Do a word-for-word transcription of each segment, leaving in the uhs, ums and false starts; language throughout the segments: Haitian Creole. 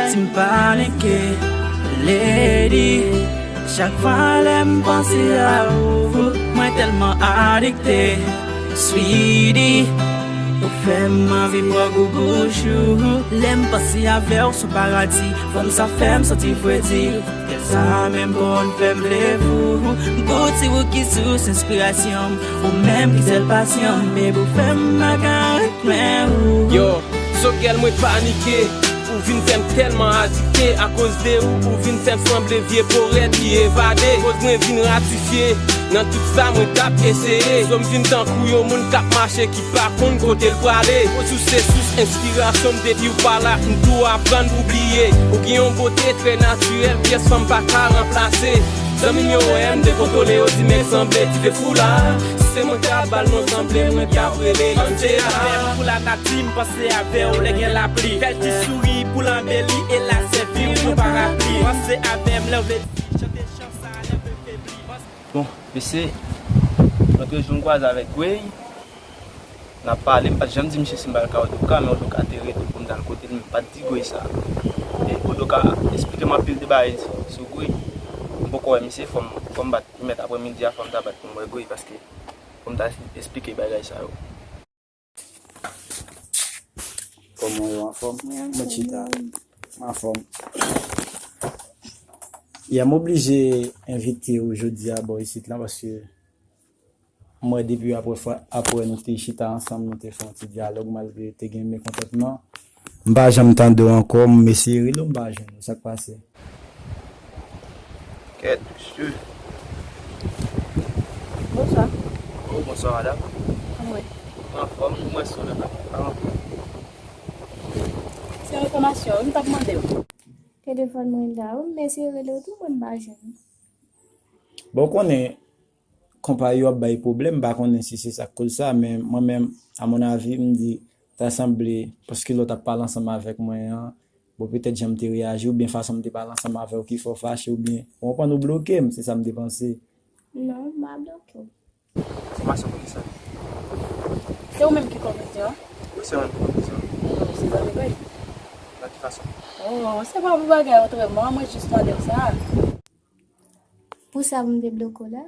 Ti m panike, lady. Chak fwa lè m panse a ou, mwen tèlman adikte. Sweetie, ou fè m anvi pran gou bouch ou. Lè m panse avè w sou paradi, fanm sa fè m santi fredi. Kè sa menm konn fè m vle fou. Bouti ou ki sous enspirasyon m, ou menm ki sèl pasyon m, baby, ou fè m pa ka ret men ou. Yo, so gèl mwen panike. Ou vin fè m tèlman adikte, akoz de ou, ou vin fè m sanble vye porèt ki evade. Koz mwen vin ratifye nan tout sa mwen t ap eseye. So m vin tankou yon moun k ap mache ki pa konn kote l prale. Koz ou se sous enspirasyon m, depi w pa la, m tou aprann pou bliye. Ou gen yon bote trè natirèl, pyès fanm pa ka ranplase. Zanmi m yo wè m dekontwole, yo di men sanble ti fè fou la. Si se mwen k ap ba l non, sanble mwen k ap rele l Angela. Pou la nati, m panse avè w lè gen lapli. Fè l ti souri pou l anbeli e l a sèvi w yon parapli. Panse avè m lè w vle chante chan sa, lè w vle febli. Bon, mesye, lòt jou m kwaze avèk Gwey. N ap pale, m pa t janm di misye si m pral ka Odoka, men Odoka te rele m pou m t al kote l, men m pa t di Gwey sa. E Odoka esplike m anpil de bagay sou Gwey. M poko wè misye, fò m, fò m bat, li mèt aprèmidi a, fò m ta bat pou m wè Gwey, paske pou m ta esplike bagay sa yo. Kòman w ye, w anfòm? Mwen chita. M anfòm. Ya, m oblije envite w jodi a bò isit la, paske m wè depi apre fwa, apre nou te chita ansanm, nou te fè yon ti dyalòg, malgre te gen mekontantman. M pa janm tande w ankò, m eseye rele w, m pa jwenn ou. Sa k pase? Kèt, mesye. Bonswa. Oh, bonswa, madanm. Kòman w ye? M anfòm, ou mwen sou le. Se enfòmasyon wi m t ap mande w. Telefòn mwen la wi, m eseye rele w tou, mwen m pa jwenn ou. Bon, w konnen, konpayi yo ap bay pwoblèm, m pa konnen si se sa k koz sa, men mwen menm, a mon avi, m di, ta sanble, paske lè w t ap pale ansanm avèk mwen an, bon, petèt jan m te reyaji, oubyen fason m te pale ansanm avè w ki fè w fache, oubyen, ou konprann, ou bloke m, se sa m te panse. Non, m pa bloke w. Enfòmasyon pou kisa? Se ou menm ki konpozè an? Wi, se mwen ki konpozè an. Oh, se zanmi Gwey? Nan ki fason? Oh, se pa pou bagay otreman, mwen jis mande w sa. Pou sa pou m debloke w la?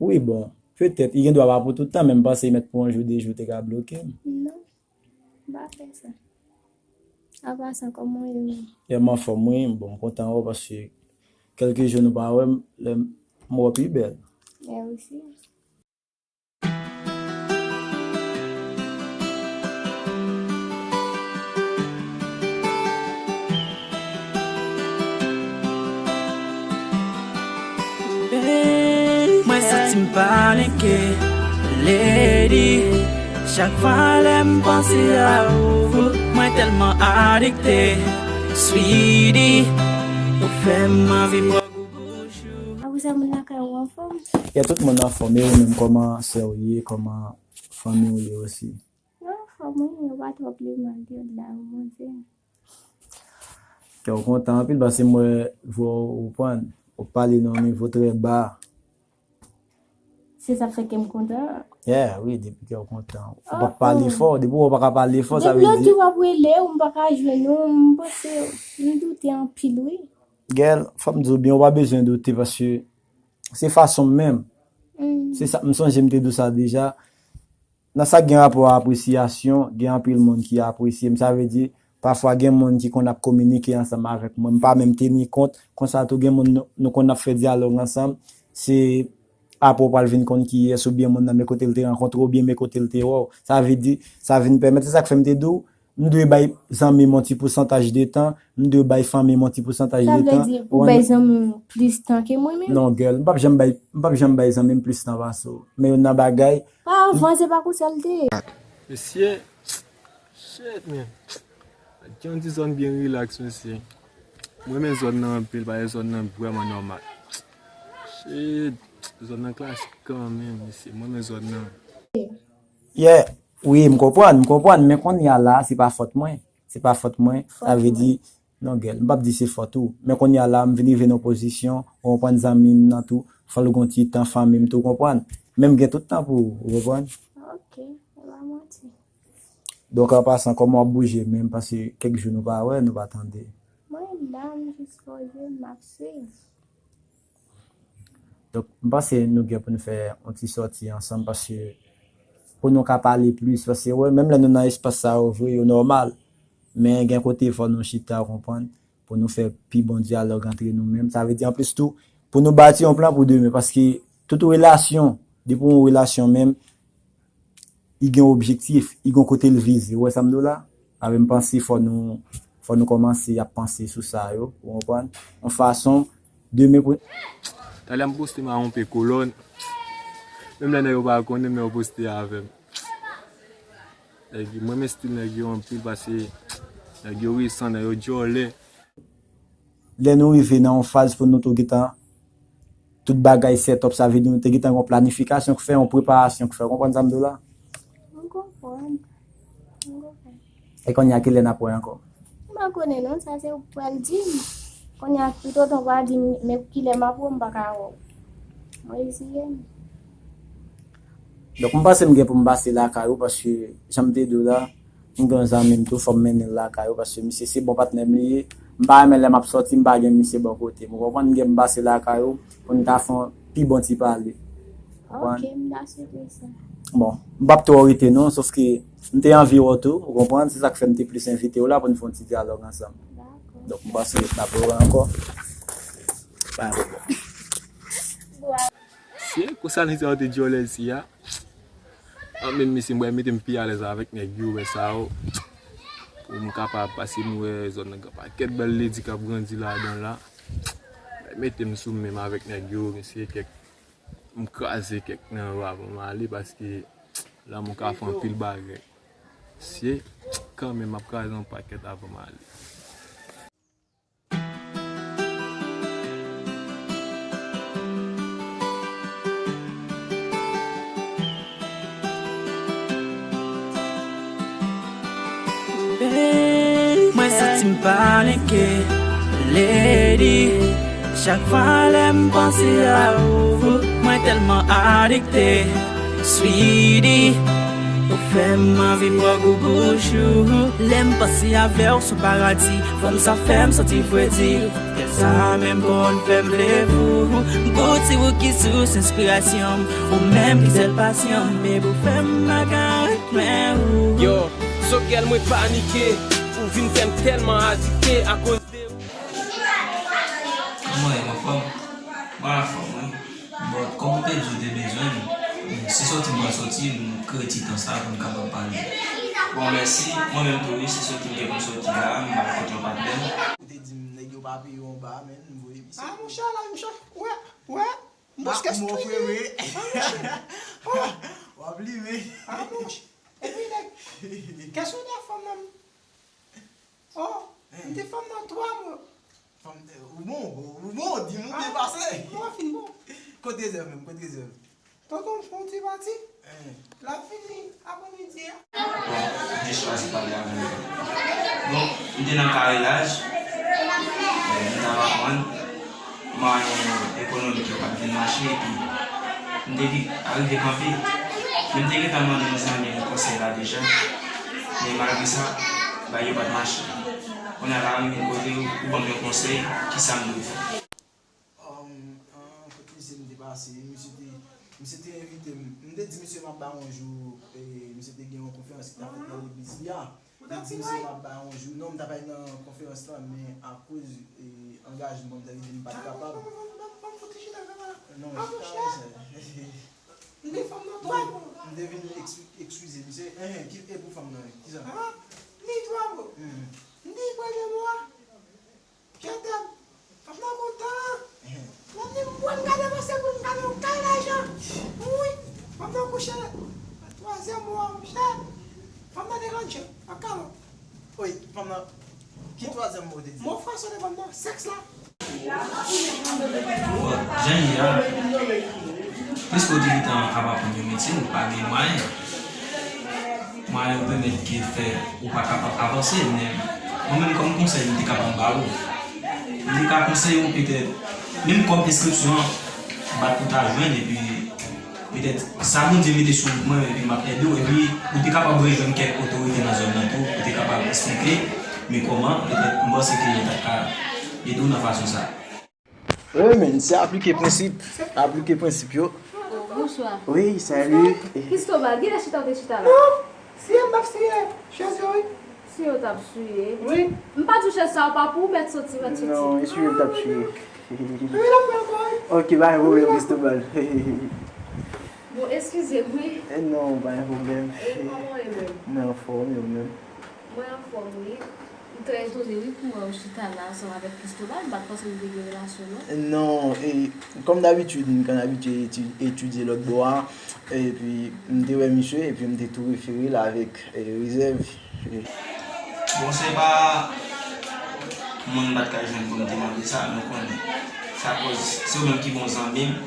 Wi, bon, petèt, li gen dwa pa pou tout tan, men m panse li mèt pou yon jou, de jou, te ka bloke m. Non, m pa fè sa. Apa sa, kòman w ye menm? Yè, m anfòm, wi, bon, m kontan wè w, paske kèlke jou nou pa wè m, lè m wè w pi bèl. Mèsi. Mwen santi m panike, lady. Chak fwa lè m panse a ou, mwen tèlman adikte. Sweetie, ou fè m anvi pran gou bouch ou. Apre sa, moun lakay ou anfòm? Ya, tout moun anfòm. E ou menm, kòman sè w ye? Kòman fanmi w ye osi? Yo anfòm, wi, yo pa twò pi mal, yo la, Bondye. Kè w kontan anpil, paske m wè vwa w, ou konprann, w ap pale nan yon nivo trè ba. Se sa k fè kè m kontan. Yeah, wi, depi kè w kontan. Ou p ap pale fò, depi w pa ka pale fò, sa vle di. Depi lòt jou w ap rele, ou m pa ka jwenn ou, m panse, m doute anpil, wi. Gèl, fò m di w byen, ou pa bezwen doute, paske se fason m menm. Mm. Se sa, m sonje m te di w sa deja. Nan sa k gen rapò a apresyasyon, gen anpil moun ki apresye m. Sa vle di, pafwa gen moun ki konn ap kominike ansanm avèk mwen. M pa menm teni kont. Konsa tou, gen moun nou, nou konn ap fè dyalòg ansanm. Se apre w pral vin konn kiyès oubyen moun nan men kote l te rankontre w oubyen men kote l te wè w. Sa vle di, sa vin pèmèt, se sa k fè m te di w, m dwe bay zanmi m yon ti pousantaj de tan, m dwe bay fanmi m yon ti pousantaj de tan. Sa vle di, ou bay zanmi w plis tan ke mwen menm? Non, gèl, m p ap janm bay, m p ap janm bay zanmi m plis tan pase w. Men youn nan bagay. Pa avan, se pa konsa l te ye. Mesye, shit, man. Gen yon ti zòn byen rilaks, mesye. Mwen renmen zòn nan anpil, paske zòn nan vrèman nòmal. Shit, zòn nan klasik kanmenm, mesye. Mwen renmen zòn nan. Yeah, wi, m konprann, m konprann, men kounye a la, se pa fòt mwen. Se pa fòt mwen. Sa vle di, non, gèl, m p ap di se fòt ou. Men kounye a la, m vin rive nan pozisyon, ou konprann, zanmi m nan tou, fò l gon ti tan, fanmi m tou, ou konprann. Men m gen tout tan pou ou, ou konprann. Ok, se pa manti. Donk, an pasan, kòman w ap bouje menm? Paske kèk jou nou pa wè, nou pa tande. Mwen la, m jis poze, m ap swiv. Donk, m panse nou gen pou nou fè yon ti sòti ansanm, paske pou nou ka pale plis, paske, wè, menm lè nou nan espas sa yo vre, yo nòmal. Men gen kote fò nou chita, w konprann, pou nou fè pi bon dyalòg antre nou menm. Sa vle di, anplis tou, pou nou bati yon plan pou demen, paske tout relasyon, depi yon relasyon menm, li gen objektif, li gen kote l vize. Ou wè sa m di w la? Avè m panse fò nou, fò nou kòmanse ap panse sou sa yo, ou konprann? Yon fason, demen pou Talè m poste m a yon pe kolòn. Menm lè nèg yo pa konnen, men yo poste avè m. Nèg yo, mwen renmen stil nèg yo anpil, paske nèg yo resan, nèg yo djòlè. Lè nou rive nan yon faz pou nou tou gentan, tout bagay set up, sa vle di nou te gentan gen yon planifikasyon k fè, yon preparasyon k fè. Ou konprann sa m di w la? M konprann. M konprann. E kounye a, kilè n ap wè ankò? M pa konnen non, sa se ou k pral di m. Kounye a, toutotan w pa di m, men kilè m ap wè w, m pa ka wè w. Mwen reziye m. Donk, m panse m gen pou m pase lakay ou, paske, jan m te di w la, m gen yon zanmi m tou, fò m mennen l lakay ou, paske misye se bon patnè m li ye. M pa renmen lè m ap sòti, m pa gen misye bò kote m. Ou konprann? M gen pou m pase lakay ou, pou n ka fè yon pi bon ti pale. Ou konprann? Ok, m ta swete sa. Bon, m p ap twò rete non, sòf ke m te anvi wè w tou, ou konprann? Se sa k fè m te plis envite w la pou n fè yon ti dyalòg ansanm. Dakò. Donk, m panse n ap rewè ankò. Pa gen pwoblèm. Se konsa nèg sa yo te djòlè si a. An menm mesye, m pral mete m pi alèz avèk nèg yo, wè sa yo. Pou m kapab pase m wè zòn nan gen pakèt bèl ledi k ap grandi ladan la. Mete m sou menm avèk nèg yo, mesye, kèk, m kraze kèk nan yo avan m ale, paske lanmou ka fè anpil bagay. Mesye, kanmenm, m ap kraze yon pakèt avan m ale. Mwen santi m panike, lady. Chak fwa lè m panse a ou, mwen tèlman adikte, sweetie. Ou fè m anvi pran gou bouch ou. Lè m panse avè w sou paradi, fanm sa fè m santi fredi. Kè sa menm konn fè m vle fou. Bouti ou ki sous enspirasyon m, ou menm ki sèl pasyon m, baby, ou fè m makarèt mwen ou. Yo, so gèl mwen panike, ou vin fè m tèlman adikte akoz de ou. Kòman w ye, anfòm? Mwen anfòm, wi. Bon, kòm ou te di ou te bezwen m, si sòti m pral sòti, m kreye ti tan sa pou n kapab pale. Bon, mèsi. Mwen menm tou, wi, si sòti m gen pou m sòti la, m pa konn yon patnè. Ou te di m nèg yo pa peye w anba, men m voye misye. Ah, monchè, la, monchè, wè, wè, m preske street, wi. Ah, monchè. Oh. W ap limen. Ah, monchè. Epi, nèg, kèsyon de fanm nan, oh, m te fanm nan twa mwa. Fanm, ou bon, ou bon, di m ou byen pase. Mwen fin bon. Kote zèv menm, kote zèv? Tonton m fè yon ti pati. L ap vini aprè midi a. Bon, m te chwazi pale avè l. Bon, m te nan karelaj, eh, m t ap aprann. Mwayen ekonomik yo pa t vin mache, epi m te vin arive kanpe. Men m te gentan mande yon zanmi m konsèy la deja, men malgre sa, bagay yo pa t mache. Kounye a la, m vin kote w, ou ban m yon konsèy, kisa m dwe fè? Um, an, kot misye m te pase, misye te, misye te envite m. M te di misye m ap bay yon jou, e, misye te gen yon konferans ki t ap fèt nan legliz li a. Ou t ap di mwen? M ap bay yon jou. Non, m t ap al nan konferans lan, men akoz, e, angajman m, sa vle di m pa t kapab. Non, chita la, m te fanm nan twa mwa. M te vin eskize misye. Enhen, ki, e pou fanm nan, kisa? Ah, ni twa mwa. M di premye mwa. Je t'aime. Fanm nan kontan. L ap di m, "Mwen, m ka depanse pou m ka nan yon kay lajan." Wi. Fanm nan kouche. Twazyèm mwa, monchè. Fanm nan deranje. Ak kalon. Wi, fanm nan. Ki twazyèm mo w te di? Mo fransè de fanm nan, sèks la. Bon, jan l ye a, piske w te gentan ap aprann yon metye, ou pa gen mwayen. Mwayen yo pèmèt ke fè ou pa kapab avanse, men mwen menm kòm konsèy m te kapab ba ou, m te ka konseye w petèt, menm kòb enskripsyon an, bat pou w ta jwenn, epi Petèt, sa Bondye mete sou mwen, epi m ap ede w, epi ou te kapab rejwenn kèk otorite nan zòn nan tou, ou te kapab eksplike, men kòman, petèt, m panse ke yo t ap ka ede w nan fason sa a. Wi, men, se aplike prensip, aplike prensip yo. Oh, bonswa. Wi, salut. Cristobal, kilè chita ou te chita la? Non, siye m t ap siye chèz yo, wi. Si yo t ap siye. Wi. M pa di w chèz sa yo pa pou ou, mèt soti, mèt soti. Non, e siye m t ap siye. Wi, l ap pran ankò, wi. Ok, pa gen pwoblèm, Cristobal. Bon, eskize m, wi. Eh non, pa gen pwoblèm. E kòman w ye menm? Mwen anfòm, e ou menm? Mwen anfòm, wi. M trè etone, wi, pou mwen ou chita la ansanm avèk Cristobal. M pa t panse nou te gen relasyon, non. Non, e, kòm dabitid, m konn abitye eti-, etidye lòt bò a. Epi, m te wè misye, epi m te tou refere l avèk, e, rezèv. Bon, se pa moun m pa t ka jwenn pou m te mande sa, men w konnen. Se akoz se ou menm ki bon zanmi m.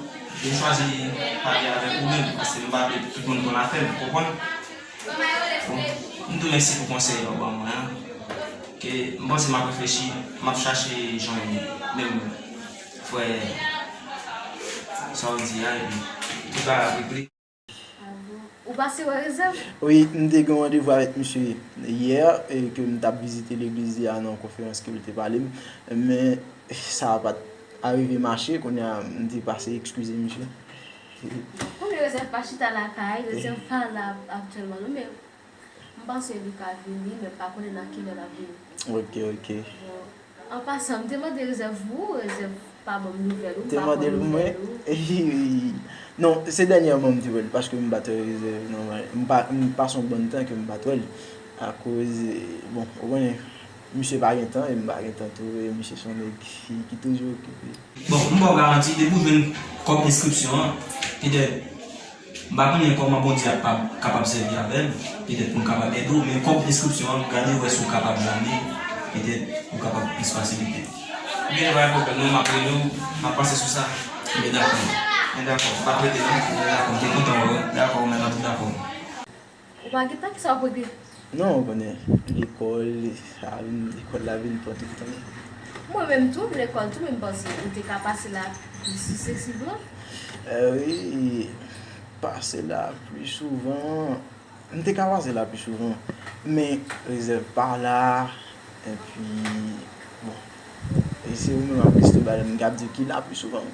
M chwazi pale avèk ou menm, paske m pa vle tout moun konn afè m, ou konprann? Bon, m tou mèsi pou konsèy la ou ban mwen an. Ke m panse m ap reflechi, m ap chache jan menm frè sa w di a, epi tout bagay ap regle. Ou pase wè rezèv? Wi, m te gen yon randevou avèk misye yè, e ke m t ap vizite legliz li a nan yon konferans ke l te pale m, men sa pa t arive mache, kounye a m te pase eskize misye. Konnen rezèv pa chita lakay, rezèv pa la aktyèlman, non, men m panse li ka vini, men m pa konnen nan kilè l ap vini. Ok, ok. Bon, an pasan, m te mande rezèv pou ou, rezèv pa ban m nouvèl ou, m pa pran nouvèl ou. Non, se dènyèman m te wè l, paske m pa t wè rezèv, non, m pa, m pase yon bon tan ke m pa t wè l. Akoz, bon, ou konnen, misye pa gen tan, e m pa gen tan tou, e misye se yon nèg ki, ki toujou okipe. Bon, m ba w garanti, depi w jwenn kòb enskripsyon an, petèt, m pa konnen kòman Bondye ap pa, kapab sèvi avè m, petèt pou m kapab ede w, men kòb enskripsyon an, gade wè si w kapab jwenn li, petèt ou kapab plis fasilite. Byen, pa gen pwoblèm, non, m ap rele w, m ap panse sou sa. Byen, dakò. Byen, dakò, m p ap rete, non. Byen, dakò, m te kontan wè w. Dakò, ou menm tou, dakò. Ou pa gen tan, kisa w ap regle? Non, ou konnen, lekòl, sa vin, lekòl la vin pran tout tan. Mwen menm tou, m lekòl tou, men m panse m te ka pase la plis sisesivman. Eh wi, pase la pli souvan. M te ka pase la pli souvan, men rezèv pa la, epi, bon, e se ou menm ak Cristobal m k ap di ki la pli souvan.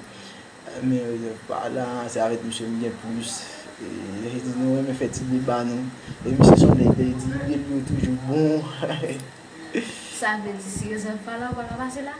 Men rezèv pa la, se avèk misye m gen plis. E, e di nou renmen fè ti deba nou. E misye se yon nèg, li di, li yo toujou bon. Sa vle di, si rezèv pa la, ou pa ka pase la?